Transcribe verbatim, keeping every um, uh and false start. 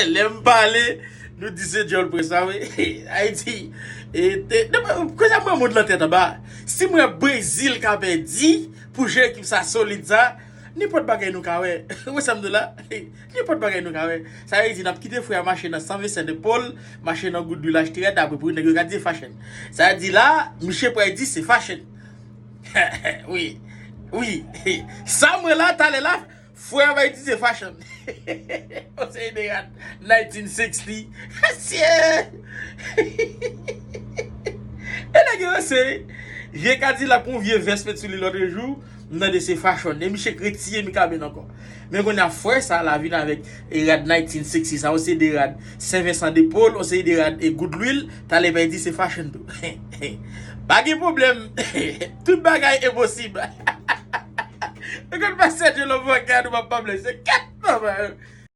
Lè m pale, nou di se djòl pwès la, wi. Ayiti, e, te, kounye a mwen moun nan tèt anba. Si mwen Brezil ka pèdi pou jan ekip sa solid sa, nenpòt bagay nou ka wè. Ou wè sa m di w la? Nenpòt bagay nou ka wè. Sa vle di n ap kite frè a mache nan san vennsenk de pòl, mache nan goud dwil achte rèd, apre pou nèg yo ka di se fashion. Sa vle di la, misye pral di se fashion. Wi. Wi. Sa mwen la, talè la, frè a bay di se fashion. On seri de rad nineteen sixty. Asye! E nèg yo se vye Kadilak, yon vye vès met sou li lòt jou, m tande se fashion. E misye k retiye Mikaben ankò. Men kounye a frè sa la vin avèk e rad nineteen sixty sa, on seri de rad Sen Vensan de Pòl, on seri de rad e goud lwil, talè bay di se fashion tou. Pa gen pwoblèm. Tout bagay e posib. Ou konn pastè Djelo Vokad ou pa pwoblèm. Se kat papa.